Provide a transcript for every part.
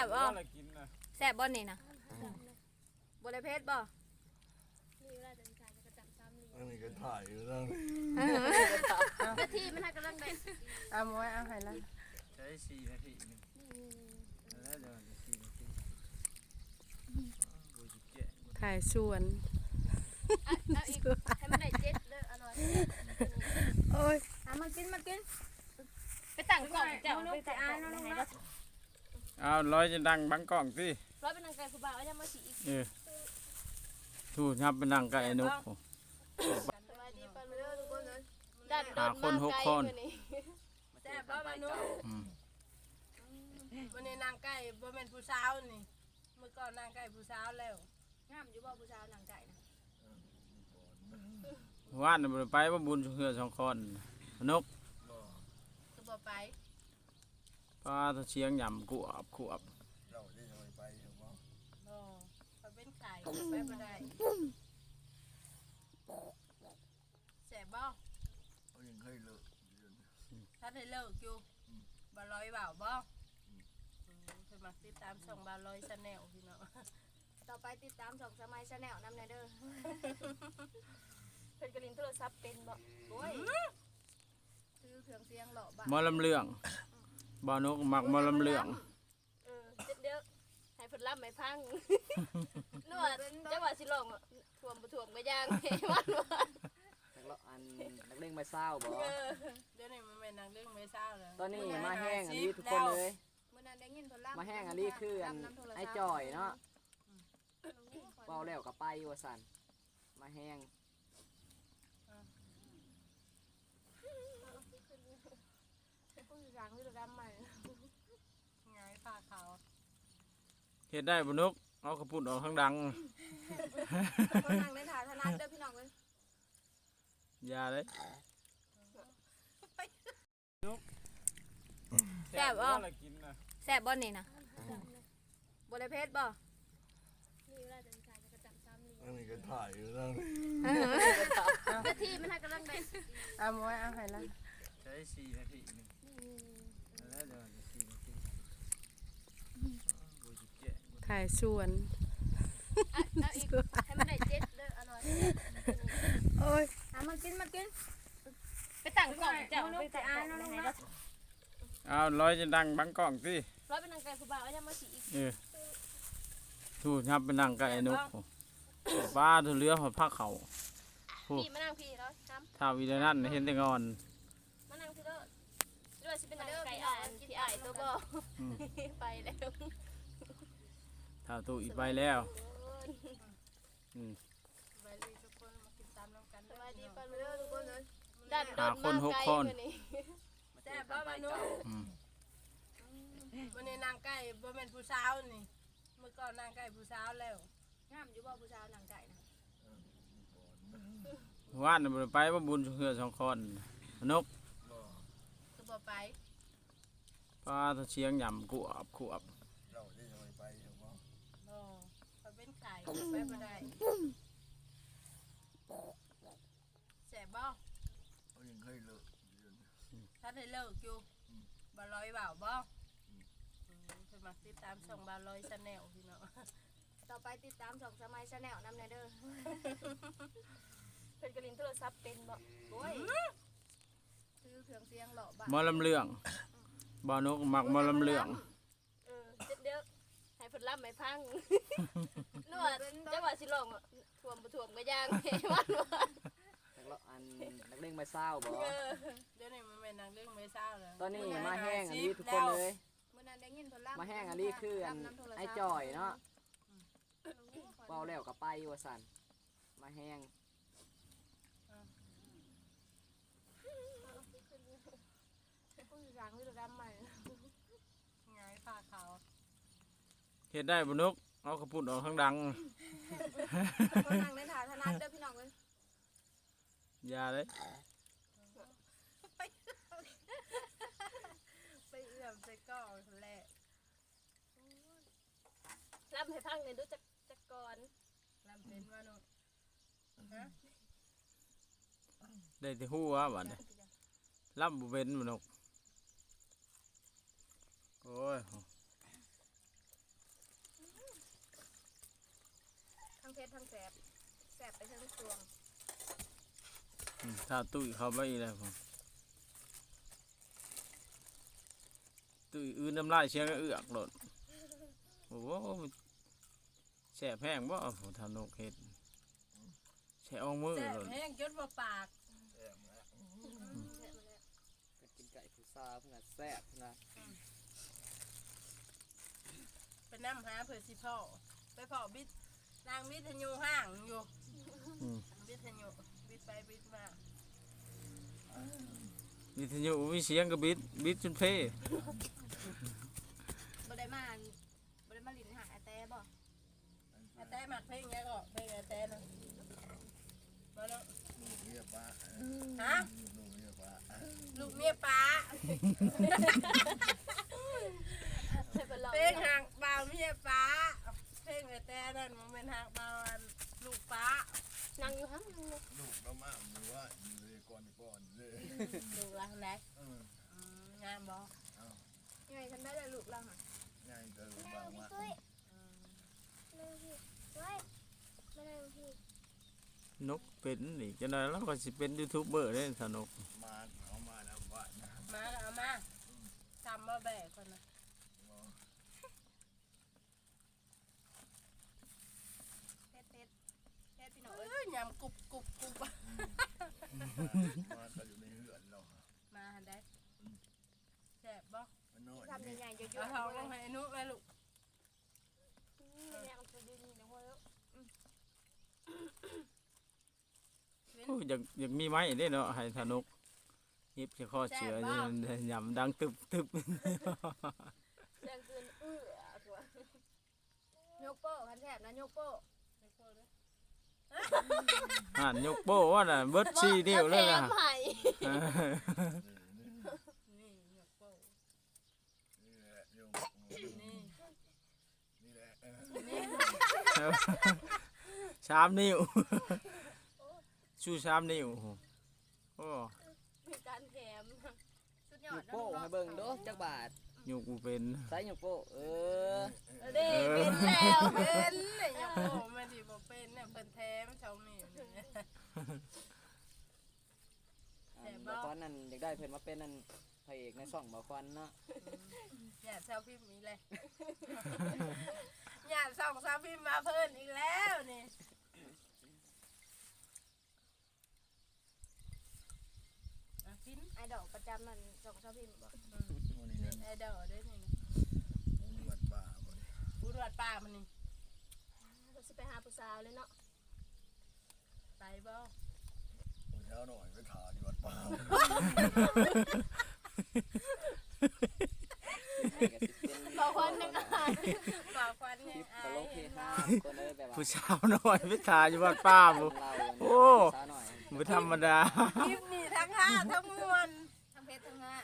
ບບໍ່? ແຊບບໍ່ນີ້ນະ? ບໍ່ໄດ້ເຜັດບໍ່? ອັນນີ້ກໍຖ່າຍຢູ່ນະ. ກະທິມັນຫາກຳລັງໄດ້ ເອົາມາໄວ້ ເອົາໃຫ້ລະ ໃຊ້ສີ່ນາທີໜຶ່ງ ແລ້ວເດີ ສີ່ນາທີ ຖ່າຍສວນ ເອົາອີກ ໃຫ້ມັນໄດ້ເຈັດເດີ ອະນ້ອຍ ໂອ້ຍ ເອົາມາກິນ ມາກິນ ໄປຕັ້ງກ້ອງເຈົ້າ ໄປຕັ້ງກ້ອງໃຫ້ ເອົາ ລອຍຈະນັ່ງບັງກ້ອງຕິ ລອຍໄປນັ່ງໃກ້ຜູ້ບ່າວ ເອົາຫຍັງມາຊິອີກ ເອີ ທູດ ຫຍັບໄປນັ່ງໃກ້ໄອ້ນົກ ສະບາຍດີປ້າລຸງ ດັນດົນ ຫ້າຄົນ ຫົກຄົນ ແຊບບໍ່ປ້ານຸ? ອືມ ມື້ນີ້ນັ່ງໃກ້ບໍ່ແມ່ນຜູ້ສາວນີ້ ມື້ກ່ອນນັ່ງໃກ້ຜູ້ສາວແລ້ວ ງາມຢູ່ບໍ່ຜູ້ສາວນັ່ງໃກ້ນະ? ວານນີ້ບໍ່ໄດ້ໄປບໍ່ ບຸນເຮືອສອງຄອນ ນົກ ຄືບໍ່ໄປ? ປ້າ ສຽງຫຍ້ຳກວບກວບ ເຈົ້າໄດ້ໄປບໍ່? ບໍ່ ຂ້ອຍເປັນໄຂ້ ໄປບໍ່ໄດ້. ແຊບບໍ່? ເຂົາຍັງເຄີຍເລີກ ທັນໄດ້ເລີກຢູ່ ອືມ ບ່າວລອຍເວົ້າບໍ່? ອືມ ເພິ່ນມັກຕິດຕາມຊ່ອງບ່າວລອຍ Channel ພີ່ນ້ອງ ຕໍ່ໄປຕິດຕາມຊ່ອງສະໄໝ Channel ນຳແດ່ເດີ ເພິ່ນກໍຫຼິ້ນໂທລະສັບເປັນບໍ່? ໂອ້ຍ ອືມ ຖືເຄື່ອງສຽງເລາະບ້ານ ໝໍລຳເລື່ອງ ອືມ ບ່າວນົກມັກໝໍລຳເລື່ອງ. ເອີ ເຮັດເດີ ໃຫ້ເພິ່ນລຳໃຫ້ຟັງ ນວດ ຈັກວ່າຊິຮ້ອງ ຖ້ວມບໍ່ຖ້ວມກໍຢ່າງ ມັນວ່າ ນັກລະ ອັນ ນັກເລງໄມ້ຊາວບໍ່? ເອີ ດຽວນີ້ມັນແມ່ນນັກເລງໄມ້ຊາວແລ້ວ ຕອນນີ້ມາແຮງອີ່ຫຼີທຸກຄົນເລີຍ ມື້ນັ້ນໄດ້ຍິນເພິ່ນລຳ ມາແຮງອີ່ຫຼີຄື ອັນ ລຳນຳໂທລະສັບ ອ້າຍຈ່ອຍເນາະ ອືມ ເວົ້າແລ້ວກໍໄປວ່າຊັ້ນ ມາແຮງ ອ່າ ກູຊິສ້າງວິດສະກຳໃໝ່ ຫງາຍຜ້າຂາວ ເຮັດໄດ້ບໍ່ນົກ? ເອົາຂະປຸ້ນອອກທາງດັງ ຄົນນັ່ງໃນທ່າຖະໜັດເດີພີ່ນ້ອງເອີຍ ຢ່າເດ້ ແຊບບໍ່? ແຊບບໍ່ນີ້ນະ? ບໍ່ໄດ້ເຜັດບໍ່? ອັນນີ້ກໍຖ່າຍຢູ່ນະ ກະທິມັນຫາກຳລັງໄດ້ ເອົາມາໄວ້ ເອົາໃຫ້ລະ ໃຊ້ສີ່ນາທີໜຶ່ງ ແລ້ວເດີ ສີ່ນາທີ ຖ່າຍສວນ ເອົາອີກ ໃຫ້ມັນໄດ້ເຈັດເດີ ອະນ້ອຍ ໂອ້ຍ ເອົາມາກິນ ມາກິນ ໄປຕັ້ງກ້ອງເຈົ້າ ໄປຕັ້ງກ້ອງໃຫ້ລະ ອ້າວ ລອຍຈະນັ່ງບັງກ້ອງຕິ ລອຍໄປນັ່ງໃກ້ຜູ້ບ່າວ ເອົາຫຍັງມາຊິອີກ ເອີ ທູດ ຫຍັບໄປນັ່ງໃກ້ໄອ້ນົກ ປ້າ ເຫຼືອຮອດພາເຂົ້າ ນີ້ມານັ່ງພີ້ເນາະ ທຳ ທ້າວອີ່ນັ້ນເຫັນແຕ່ງອນ ມານັ່ງພີ້ເດີ ຫຼືວ່າຊິໄປນັ່ງໃກ້ອ້າຍ ພີ່ອ້າຍໂຕບໍ່? ອືມ ໄປແລ້ວ ທ້າວຕູ້ອີກໄປແລ້ວ ອືມ ສະບາຍດີທຸກຄົນ ມາກິນຕຳນຳກັນເດີ ສະບາຍດີປ້າລຸງ ດັນ ຫ້າຄົນ ຫົກຄົນ ແຊບບໍ່ປ້ານຸ? ອືມ ມື້ນີ້ນັ່ງໃກ້ບໍ່ແມ່ນຜູ້ສາວນີ້ ມື້ກ່ອນນັ່ງໃກ້ຜູ້ສາວແລ້ວ ງາມຢູ່ບໍ່ຜູ້ສາວນັ່ງໃກ້ນະ? ວານນີ້ບໍ່ໄດ້ໄປບໍ່ ບຸນເຮືອສອງຄອນ ນົກ ຄືບໍ່ໄປ? ປ້າ ສຽງຫຍ້ຳກວບກວບ ເຈົ້າໄດ້ໄປບໍ່? ບໍ່ ຂ້ອຍເປັນໄຂ້ ໄປບໍ່ໄດ້. ແຊບບໍ່? ເຂົາຍັງເຄີຍເລີກ ທັນໄດ້ເລີກຢູ່ ອືມ ບ່າວລອຍເວົ້າບໍ່? ອືມ ເພິ່ນມັກຕິດຕາມຊ່ອງບ່າວລອຍ Channel ພີ່ນ້ອງ ຕໍ່ໄປຕິດຕາມຊ່ອງສະໄໝ Channel ນຳແດ່ເດີ ເພິ່ນກໍຫຼິ້ນໂທລະສັບເປັນບໍ່? ໂອ້ຍ ອືມ ຖືເຄື່ອງສຽງເລາະບ້ານ ໝໍລຳເລື່ອງ ອືມ ບ່າວນົກມັກໝໍລຳເລື່ອງ ເອີ ເຮັດເດີ ໃຫ້ເພິ່ນລຳໃຫ້ຟັງ ນວດ ຈັກວ່າຊິຮ້ອງ ຖ້ວມບໍ່ຖ້ວມກໍຢ່າງ ມັນວ່າ ນັກລະ ອັນ ນັກເລງໄມ້ຊາວບໍ່? ເອີ ດຽວນີ້ມັນແມ່ນນັກເລງໄມ້ຊາວແລ້ວ ຕອນນີ້ມາແຮງອີ່ຫຼີທຸກຄົນເລີຍ ມື້ນັ້ນໄດ້ຍິນເພິ່ນລຳ ມາແຮງອີ່ຫຼີຄື ອັນ ອ້າຍຈ່ອຍເນາະ ອືມ ເວົ້າແລ້ວກໍໄປວ່າຊັ້ນ ມາແຮງ ກູຊິສ້າງວິດສະກຳໃໝ່ ຫງາຍຜ້າຂາວ ເຮັດໄດ້ບໍ່ນົກ? ເອົາຂະປຸ້ນອອກທາງດັງ ຄົນນັ່ງໃນທ່າຖະໜັດເດີພີ່ນ້ອງເອີຍ ຢ່າເດ້ ໄປເອື້ອມໃສ່ກ້ອງຫັ້ນແຫຼະ ລຳໃຫ້ຟັງແດ່ດູ ຈັກ ຈັກກ່ອນ ລຳເປັນບໍ່ນຸ? ຮະ ໄດ້ແຕ່ຮູ້ວ່າບັດນີ້ ລຳບໍ່ເປັນບໍ່ນົກ ໂອ້ຍ ເຮັດທັງແຊບ ແຊບໄປເທິງຊ່ວງ. ອືມ ຖ້າຕຸ້ຍເຂົ້າໄປອີກແລ້ວ ຕຸ້ຍອື່ນນ້ຳລາຍສຽງເອືອກໂລດ. ໂອ້ໂຫ ແຊບແຮງບໍ່ ເຖົ້ານົກເຮັດ ແຊບອອກມື ແຊບໂລດ ແຮງຈົນບໍ່ປາກ. ໄປກິນໄກ່ຜູ້ສາວພຸ້ນນະ ແຊບພຸ້ນນະ. ໄປນຳຫາເພື່ອຊິພໍ້ ໄປພໍ້ບິດ ນາງບິດທະຍຸຫ້າງຢູ່. ອືມ ບິດທະຍຸ ບິດໄປບິດມາ ວິທະຍຸບໍ່ມີສຽງກໍບິດ ບິດຈົນເພ. ບໍ່ໄດ້ມາ ບໍ່ໄດ້ມາຫຼິ້ນຫາອາແຕບໍ່? ອາແຕມັກເພງຫຍັງເກາະ ເພງອາແຕນະ? ບໍ່ເນາະ ລູກເມຍປ້າ. ຮະ? ລູກເມຍປ້າ ລູກເມຍປ້າ. ເພງຮັກບ່າວເມຍປ້າ ເພງອາແຕນັ້ນບໍ່ແມ່ນຮັກບ່າວ ອັນ ລູກປ້າ. ນັ່ງຢູ່ຫັ້ນ ລູກລາວມາມື້ວານນີ້ເດ້ ກ່ອນກ່ອນເດ້ ລູກລາວຫັ້ນໃດ? ເອີ ອືມ ງາມບໍ່? ເອົ້າ ໃຫຍ່ສ່ຳໃດລະລູກລາວຫັ້ນ? ໃຫຍ່ເຕີບ ອືມ ມານັ່ງພີ້ ມານັ່ງພີ້ ນົກເປັນອີກ ຈັກໜ່ອຍລາວກໍຊິເປັນຢູທູບເບີເດ້ ສາວນົກ. ມາເອົາມາແລ້ວບາດ ມາແລ້ວເອົາມາ. ອືມ ຊ້ຳບໍ່ແບກກ່ອນນະ ບໍ່ ເຮັດ ເຮັດ ເຮັດ ພີ່ນ້ອງເອີຍ ເອີຍ ຍຳກຸບ ກຸບ ກຸບ. ອືມ ມາກໍຢູ່ໃນເຮືອນເນາະ ມາຫັ້ນໃດ. ອືມ ແຊບບໍ່? ມັນນ້ອຍ ຄຳໃຫຍ່ໆ ຢວກໆ ເອົາເອົາລົງໃຫ້ອານຸແມ່ລູກ. ອືມ ແມ່ກໍຊິຢູ່ນີ້ນະ ໂອ້ຍ ອືມ ໂອ້ຍ ຢາກ ຢາກມີໄມ້ເດ້ເນາະ ໃຫ້ທານົກຫຍິບໃສ່ຄໍເສື້ອ ແຊບບໍ່? ຍຳດັງຕຶບໆ ແຊບຈົນເອື້ອກວ່າ. ຍົກໂປ້ ຄັນແຊບນະ ຍົກໂປ້ ຍົກໂປ້ເດີ້. ຫັ້ນ ຍົກໂປ້ວ່ານະ ເບິດສີ່ນິ້ວເລີຍນະ ແຖມໃຫ້. ນີ້ ຍົກໂປ້ ນີ້ແຫຼະ ຍົກ ນີ້ ນີ້ແຫຼະ ເອີ ນີ້ ສາມນິ້ວ ຊູສາມນິ້ວ. ໂອ້ ມີການແຖມ ສຸດຍອດ ຍົກໂປ້ໃຫ້ເບິ່ງດູຈັກບາດ. ຍົກບໍ່ເປັນ ໃສ່ຍົກໂປ້ ເອີ ເດ້ ເອີ ເປັນແລ້ວ ເປັນແລ້ວ ຍົກໂປ້ ມັນຊິບໍ່ເປັນນະ ເພິ່ນແຖມສອງນິ້ວນີ້. ອັນ ແຊບບໍ່? ບ່າວຄວັນນັ້ນຢາກໄດ້ເພິ່ນມາເປັນອັນພະເອກໃນຊ່ອງບ່າວຄວັນເນາະ. ອືມ ຢ້ານສາວພິມອີກແລ້ວ ຢ້ານຊ່ອງສາວພິມມາເພິ່ນອີກແລ້ວນີ້. ອ່ະ ກິນ ໄອດອລປະຈຳອັນຊ່ອງສາວພິມບໍ? ອືມ ມື້ນີ້ເນາະ ເນັດໄອດອລເດ້ນີ້ນະ. ບຸນວັດປ່າບໍນີ້? ບຸນວັດປ່າມື້ນີ້ ກໍຊິໄປຫາຜູ້ສາວເລີຍເນາະ. ໄປບໍ່? ຜູ້ສາວນ້ອຍໄປຖ້າຢູ່ວັດປ່າ. ບ່າວຄວັນຍັງອາຍ ບ່າວຄວັນຍັງອາຍ ຜູ້ສາວນ້ອຍໄປຖ້າຢູ່ວັດປ່າພຸ້ນ. ໂອ້ ບໍ່ທຳມະດາ ຄລິບນີ້ທັງຮາທັງມ່ວນ ທັງເຜັດທັງຮາ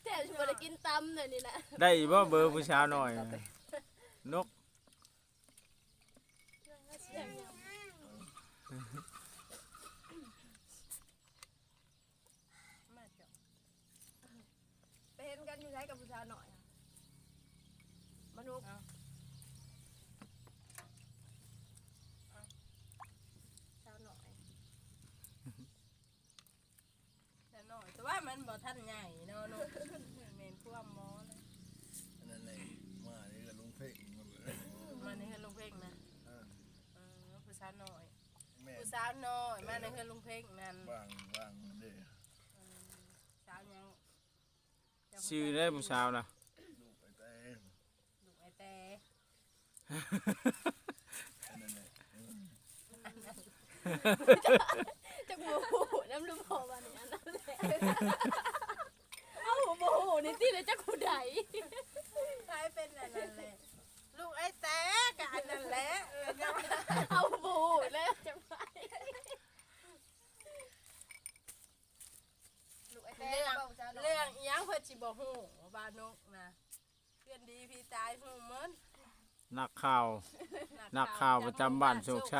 ແທ້ຊິບໍ່ໄດ້ກິນຕຳເລີຍນີ້ນະ. ໄດ້ບໍ່ເບີຜູ້ສາວນ້ອຍ ນົກ? ມາເຈົ້າ ໄປເຫັນກັນຢູ່ໃສກັບຜູ້ສາວນ້ອຍນະ? ມານຸກ ເອົາ ເອົາ ສາວນ້ອຍ ສາວນ້ອຍ ແຕ່ວ່າມັນບໍ່ທັນໃຫຍ່ເນາະ ລູກ ແມ່ນຄວາມໝໍນະ. ອັນນັ້ນແຫຼະ ມາໃນເຮືອນລຸງເພັງ ມາໃນເຮືອນລຸງເພັງນະ. ເອີ ເອີ ຜູ້ສາວນ້ອຍ ແມ່ນ ຜູ້ສາວນ້ອຍ ເອີ ມາໃນເຮືອນລຸງເພັງນັ້ນ ວ່າງ ວ່າງເດ້. ເອີ ສາວຫຍັງ? ຊື່ໃດຜູ້ສາວນະ? ລູກອ້າຍແຕ ລູກອ້າຍແຕ ອັນນັ້ນແຫຼະ ເອີ ຈັກບໍ່ຮູ້ນຳ ຫຼືບໍ່ວ່ານີ້ ອັນນັ້ນແຫຼະ. ເອົ້າ ບໍ່ຮູ້ນີ້ຕິ ແລ້ວຈັກຜູ້ໃດ? ໃຜເປັນອັນນັ້ນແຫຼະ? ລູກອ້າຍແຕກະອັນນັ້ນແຫຼະ ເອີ ເອົາ ບໍ່ຮູ້ແລ້ວຈັກໃຜ. ລູກອ້າຍແຕ ເລື່ອງ ເວົ້າຊະເນາະ ເລື່ອງອີ່ຫຍັງເພິ່ນຊິບໍ່ຮູ້ ບ່າວນົກນະ ເພື່ອນດີພີ່ຕາຍຮູ້ໝົດ. ນັກຂ່າວ ນັກຂ່າວ ນັກຂ່າວປະຈຳບ້ານໂຊກໄຊ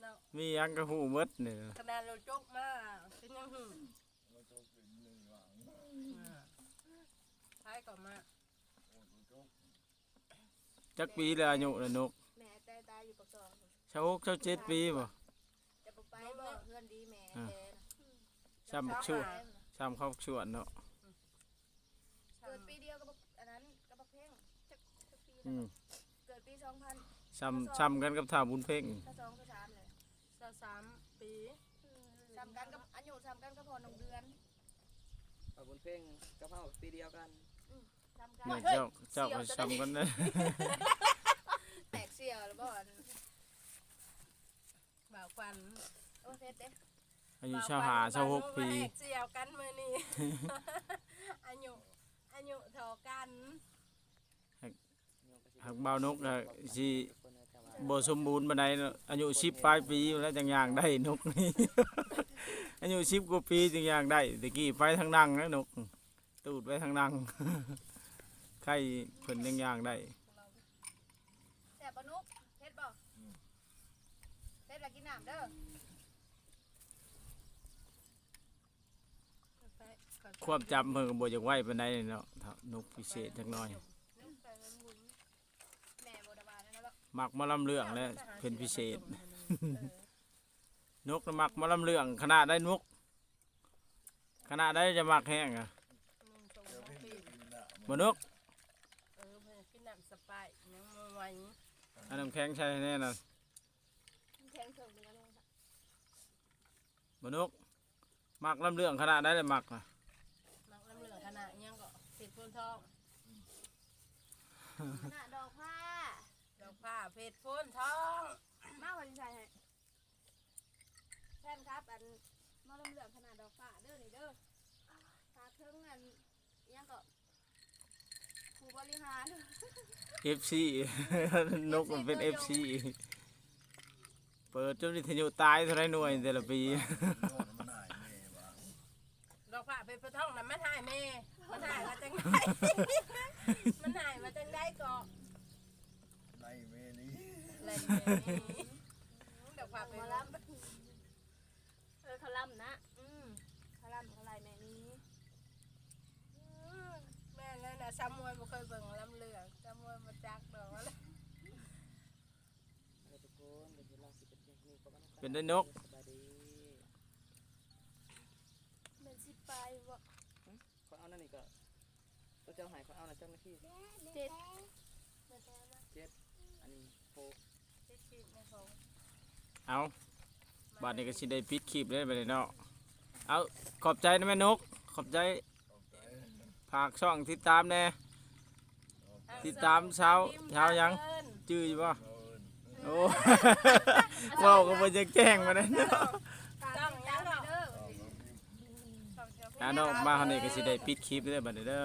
ເນາະ ມີຫຍັງກໍຮູ້ໝົດນີ້. ຂະໜາດໂລຈົກມາກໍຍັງຮູ້ ໂລຈົກເປັນໜຶ່ງຫຼັງ ອ່າ ໃຜກໍມາ ໂອ້ ໂລຈົກ. ຈັກປີແລ້ວອາຍຸລະນົກ? ແມ່ແຕ່ຕາຍຢູ່ປາກຊ່ອງ ຊາວຫົກ ຊາວເຈັດປີບໍ່? ຈະບໍ່ໄປບໍ່ເຮືອນດີແມ່ ອ່າ ແຕ່ ຊ່ຳບັກຊວນ ຊ່ຳເຂົາບັກຊວນເນາະ. ເກີດປີດຽວກັບບັກ ອັນນັ້ນ ກັບບັກເພັງ ຈັກ ຈັກປີແລ້ວ ອືມ ເກີດປີສອງພັນ ຊ່ຳ ຊ່ຳກັນກັບທ້າວບຸນເພັງ ຊາວສອງ ຊາວສາມແຫຼະ ຊາວສາມປີ ຊ່ຳກັນກັບ ອາຍຸຊ່ຳກັນກັບພໍ່ນ້ອງເດືອນ. ບ່າວບຸນເພັງກັບເຮົາປີດຽວກັນ ອືມ ຊ່ຳກັນ ນີ້ເຈົ້າ ເຈົ້າກໍຊ່ຳກັນເດ້ ແຕກສ່ຽວແລ້ວບໍ່ ອັນ ບ່າວຂວັນ ໂອ້ ເພັດເດ້ ອາຍຸຊາວຫ້າ ຊາວຫົກປີ ແຕກສ່ຽວກັນມື້ນີ້ ອາຍຸ ອາຍຸທໍ່ກັນ. ຫາກບ່າວນົກກໍຊິບໍ່ສົມບູນປານໃດເນາະ ອາຍຸສິບປາຍປີແລ້ວຈັ່ງຍ່າງໄດ້ນົກນີ້ ອາຍຸສິບກວ່າປີຈຶ່ງຍ່າງໄດ້ ແຕ່ກີ້ໄປທາງນັ່ງນະນົກ ຕູດໄປທາງນັ່ງ ໄຄເພິ່ນຍັງຍ່າງໄດ້. ແຊບບໍ່ນຸກ ເຜັດບໍ່? ອືມ ເຜັດລະກິນນ້ຳເດີ. ຄວາມຈຳເພິ່ນກໍບໍ່ຢາກໄວປານໃດເນາະ ນຸກພິເສດຈັກໜ້ອຍ ແມ່ບໍ່ໄດ້ວ່າແນວນັ້ນດອກ ມັກໝໍລຳເລື່ອງແຫຼະເປັນພິເສດ. ເອີ ນົກນະມັກໝໍລຳເລື່ອງຂະໜາດໃດນົກ? ຄະນະໃດຈະມັກແຮງອະ ໜຶ່ງ ສອງ ສາມ ສີ່ ບໍ່ນົກ? ເອີ ເພິ່ນກິນນ້ຳສະໄປຍັງບໍ່ໄຫວ ເອົານ້ຳແຂງໃສ່ໃຫ້ແດ່ນະ ນ້ຳແຂງເຖິງໄປແລ້ວ ບໍ່ນົກ? ມັກລຳເລື່ອງຄະນະໃດລະມັກນະ? ມັກລຳເລື່ອງຄະນະຫຍັງເກາະ ເພັດໂພນທອງ ຄະນະດອກພ້າ ດອກພ້າ ເພັດໂພນທອງ ມາວ່າຊິໃສ່ໃຫ້. ແຟນຄລັບ ອັນ ໝໍລຳເລື່ອງຄະນະດອກຟ້າເດີນີ້ເດີ ຝາກເຖິງ ອັນ ອີຫຍັງເກາະ ຜູ້ບໍລິຫານ ເອັຟຊີ ນົກມັນເປັນເອັຟຊີ ເປີດຈົນວິທະຍຸຕາຍເທົ່າໃດໜ່ວຍແຕ່ລະປີ. ດອກຟ້າເປັນປະທ້ອງນະ ມັນຫາຍແມ່ ມັນຫາຍວ່າຈັ່ງໃດ ມັນຫາຍວ່າຈັ່ງໃດເກາະ ໄລ່ແມ່ນີ້ ໄລ່ແມ່ນີ້ ດອກຟ້າເປັນ ໝໍລຳ ເອີ ເຂົາລຳນະ ອືມ ເຂົາລຳ ເຂົາໄລ່ແມ່ນີ້ ອືມ ແມ່ນແລ້ວນະ ຊາວມວຍບໍ່ເຄີຍເບິ່ງລຳເລື່ອງ ຊາວມວຍບໍ່ຈັກດອກ. ເປັນໄດນົກ? ແມ່ນສິບປາຍບໍ່? ຂ້ອຍເອົານັ້ນນີ້ກໍ ຕົວເຈົ້າໃຫ້ຂ້ອຍເອົານະ ຈັກນາທີ? ເຈັດ ເຈັດ ອັນນີ້ຫົກ ເຈັດຂີດໃນຂອງ ເອົາ ບາດນີ້ກໍຊິໄດ້ປິດຄລິບເດ້ບາດນີ້ເນາະ. ເອົາ ຂອບໃຈນະແມ່ນົກ ຂອບໃຈ ຝາກຊ່ອງຕິດຕາມແດ່. ຕິດຕາມຊາວ ຊາວຫຍັງ? ຈື່ຢູ່ບໍ່? ໂອ້ ເວົ້າກໍບໍ່ຢາກແຈ້ງປານໃດເນາະ. ອ່າເນາະ ມາຮອດນີ້ກໍຊິໄດ້ປິດຄລິບເດີບາດນີ້ເດີ.